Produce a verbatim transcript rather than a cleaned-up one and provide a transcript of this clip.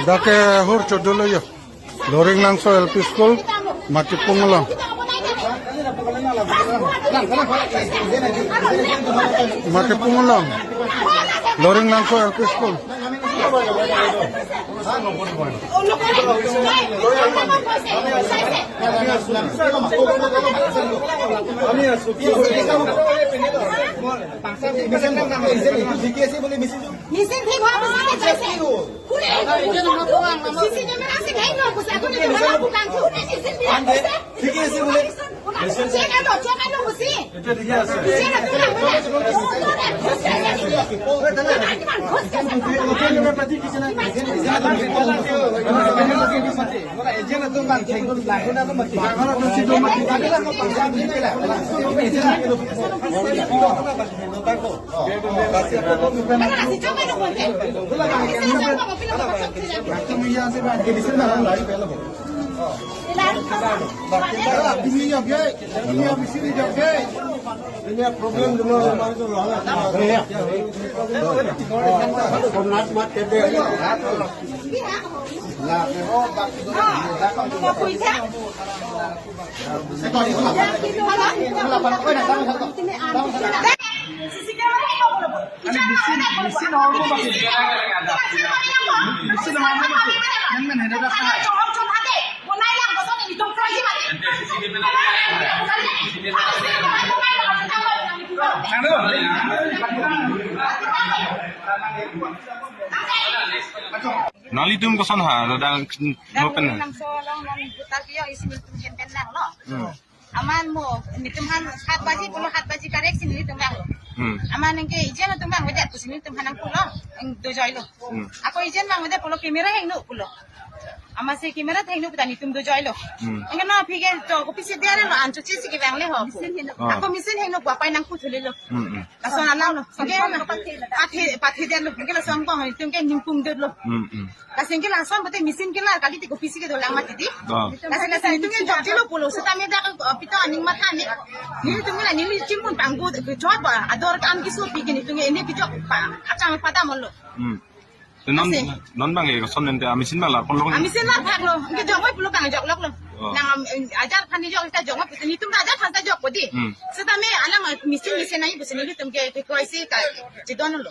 Dak ke Hur Chodolo yo. Loring Langso L P School, Matipung along. Matipung along. Loring Langso L P School. Machine thik howa pusi ke jaise. Kure, C C camera si kaino pusi, akuni ke mana bukan, kure machine thik howa pusi. Thik ase bole. Check ano, check ano pusi. Check ano, check ano. Nanglitum koson ha, dadang mo pen ha? Nangso along non buta kio isi nelitum jen pen nanglo. Hmm. Aman mo, nelitum han hat baji pulo, hat baji karek si nelitum nanglo. Hmm. Aman nengke ijen atum nangvedet pusi nelitum han nangpulo, eng dojoilo. Hmm. Ako ijen nangvedet pulo, camera hengno pulo. Amatsi camera hengno puta nelitum dojoilo. Hmm. Nengke no aphi ke to kopisi diare lo, ancho chisi ke bang le ho. Ah. Ako machine hengno pu apai nangpu thulilo. Hmm, hmm. Lason alam lo. Singke na pathe, pathe det lo. Singke lason ko hai, singke ningkung det lo. Hmm, hmm. Lasi singke lason pute machine ke la kali ti kopisi ke dolang mati di. Ah. Lasi lasi nelitum ke jok chilo pulo. Setame dak, uh, pito aning matha ne. Nelitum ke la neli chimun panggu ke jok ba. Ador kam kiso pi ke nelitum ke ini ke jok pa. Achang pada mon lo. Hmm. Non, non bang e, son nente, a machine bang la, kon long. A machine la phak lo, ke jongoi pulo bang jok lok lo. Oh. Nang, um, ajar khan ni jok, ta jongoi pulo, nelitum ta ajar khan ta jok pudi. Hmm. Setame alang, uh, machine, machine nai pusi nelitum ke, ke koi si ka, chidon lo.